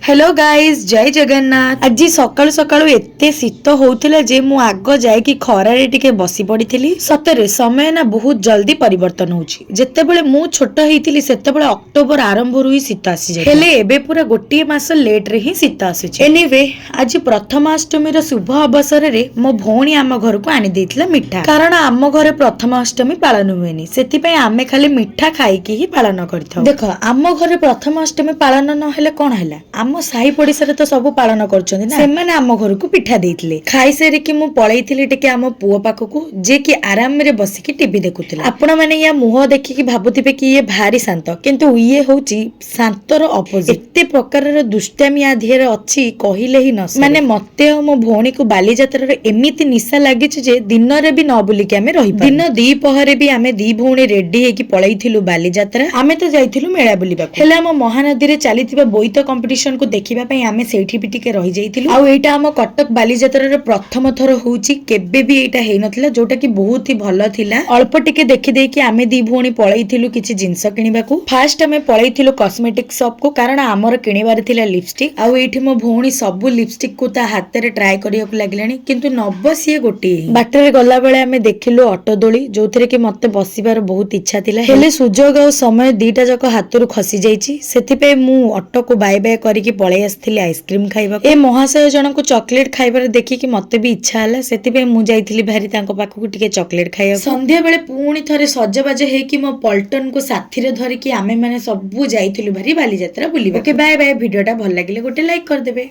Hello guys, ଜୟ ଜଗନ୍ନାଥ। ଆଜି ସକାଳୁ ସକାଳୁ ଏତେ ଶୀତ ହଉଥିଲା ଯେ ମୁଁ ଆଗ ଯାଇକି ଖରାରେ ଟିକେ ବସି ପଡିଥିଲି। ସତରେ ସମୟ ନା ବହୁତ ଜଲ୍ଦି ପରିବର୍ତ୍ତନ ହଉଛି। ଯେତେବେଳେ ମୁଁ ଛୋଟ ହେଇଥିଲି, ସେତେବେଳେ ଅକ୍ଟୋବର ଆରମ୍ଭରୁ ହିଁ ଶୀତ ଆସିଯାଏ। ହେଲେ ଏବେ ପୁରା ଗୋଟିଏ ମାସ ଲେଟରେ ହିଁ ଶୀତ ଆସୁଛି। ଏନିୱେ, ଆଜି ପ୍ରଥମାଷ୍ଟମୀର ଶୁଭ ଅବସରରେ ମୋ ଭଉଣୀ ଆମ ଘରକୁ ଆଣି ଦେଇଥିଲା ମିଠା। କାରଣ ଆମ ଘରେ ପ୍ରଥମାଷ୍ଟମୀ ପାଳନ ହୁଏନି, ସେଥିପାଇଁ ଆମେ ଖାଲି ମିଠା ଖାଇକି ହିଁ ପାଳନ କରିଥାଉ। ଦେଖ, ଆମ ଘରେ ପ୍ରଥମାଷ୍ଟମୀ ପାଳନ ନହେଲେ କଣ ହେଲା, ଆମ ସାହି ପଡିଶାରେ ତ ସବୁ ପାଳନ କରୁଛନ୍ତି ନା। ସେମାନେ ଆମ ଘରକୁ ପିଠା ଦେଇଥିଲେ। ଖାଇସାରିକି ମୁଁ ପଳେଇଥିଲି ଟିକେ ଆମ ପୁଅ ପାଖକୁ, ଯେ କି ଆରାମରେ ବସିକି ଟିଭି ଦେଖୁଥିଲା। ଆପଣ ମାନେ ୟା ମୁହଁ ଦେଖିକି ଭାବୁଥିବେ କି ଇଏ ଭାରି ଶାନ୍ତ, କିନ୍ତୁ ଇଏ ହଉଛି ଶାନ୍ତର ଅପୋଜିଟ। ଏତେ ପ୍ରକାରର ଦୁଷ୍ଟାମି ୟା ଦେହରେ ଅଛି, କହିଲେ ହିଁ ନ ସରେ। ମାନେ ମତେ ଆଉ ମୋ ଭଉଣୀକୁ ବାଲିଯାତ୍ରାରେ ଏମିତି ନିଶା ଲାଗିଛି ଯେ ଦିନରେ ବି ନ ବୁଲିକି ଆମେ ରହିପାରୁ। ଦିନ ଦିପହରେ ବି ଆମେ ଦି ଭଉଣୀ ରେଡି ହେଇକି ପଳେଇଥିଲୁ ବାଲିଯାତ୍ରା। ଆମେ ତ ଯାଇଥିଲୁ ମେଳା ବୁଲିବାକୁ, ହେଲେ ଆମ ମହାନଦୀରେ ଚାଲିଥିବା ବୋଇତ କମ୍ପିଟିସନ କୁ ଦେଖିବା ପାଇଁ ଆମେ ସେଇଠି ବି ଟିକେ ରହିଯାଇଥିଲୁ। ଆଉ ଏଇଟା ଆମ କଟକ ବାଲିଯାତ୍ରାର ପ୍ରଥମ ଥର ହଉଛି, କେବେ ବି ଏଇଟା ହେଇନଥିଲା, ଯୋଉଟା କି ବହୁତ ହି ଭଲ ଥିଲା। ଅଳ୍ପ ଟିକେ ଦେଖିଦେଇକି ଆମେ ଦି ଭଉଣୀ ପଳେଇଥିଲୁ କିଛି ଜିନିଷ କିଣିବାକୁ। ଫାଷ୍ଟ ଆମେ ପଳେଇଥିଲୁ କସ୍ମେଟିକ ସପ୍ କୁ, କାରଣ ଆମର କିଣିବାର ଥିଲା ଲିପଷ୍ଟିକ। ଆଉ ଏଇଠି ମୋ ଭଉଣୀ ସବୁ ଲିପଷ୍ଟିକ କୁ ତା ହାତରେ ଟ୍ରାଏ କରିବାକୁ ଲାଗିଲାଣି, କିନ୍ତୁ ନବ ସିଏ ଗୋଟିଏ ହିଁ। ବାଟରେ ଗଲାବେଳେ ଆମେ ଦେଖିଲୁ ଅଟୋ ଦୋଳି, ଯୋଉଥିରେ କି ମତେ ବସିବାର ବହୁତ ଇଚ୍ଛା ଥିଲା। ହେଲେ ସୁଯୋଗ ଆଉ ସମୟ ଦିଟା ଯାକ ହାତରୁ ଖସି ଯାଇଛି। ସେଥିପାଇଁ ମୁଁ ଅଟୋକୁ ବାଏ ବାଏ କରିକି ପଳେଇ ଆସିଥିଲି ଆଇସ୍କ୍ରିମ ଖାଇବାକୁ। ଏ ମହାଶୟ ଜଣଙ୍କୁ ଚକୋଲେଟ ଖାଇବାର ଦେଖିକି ମତେ ବି ଇଚ୍ଛା ହେଲା। ସେଥିପାଇଁ ମୁଁ ଯାଇଥିଲି ଭାରି ତାଙ୍କ ପାଖକୁ ଟିକେ ଚକୋଲେଟ ଖାଇବାକୁ। ସନ୍ଧ୍ୟା ବେଳେ ପୁଣି ଥରେ ସଜବାଜ ହେଇକି ମୋ ପଲ୍ଟନକୁ ସାଥିରେ ଧରିକି ଆମେ ମାନେ ସବୁ ଯାଇଥିଲୁ ଭାରି ବାଲିଯାତ୍ରା ବୁଲିବା। Okay, bye bye. ଭିଡିଓଟା ଭଲ ଲାଗିଲେ ଗୋଟେ ଲାଇକ୍ କରିଦେବେ।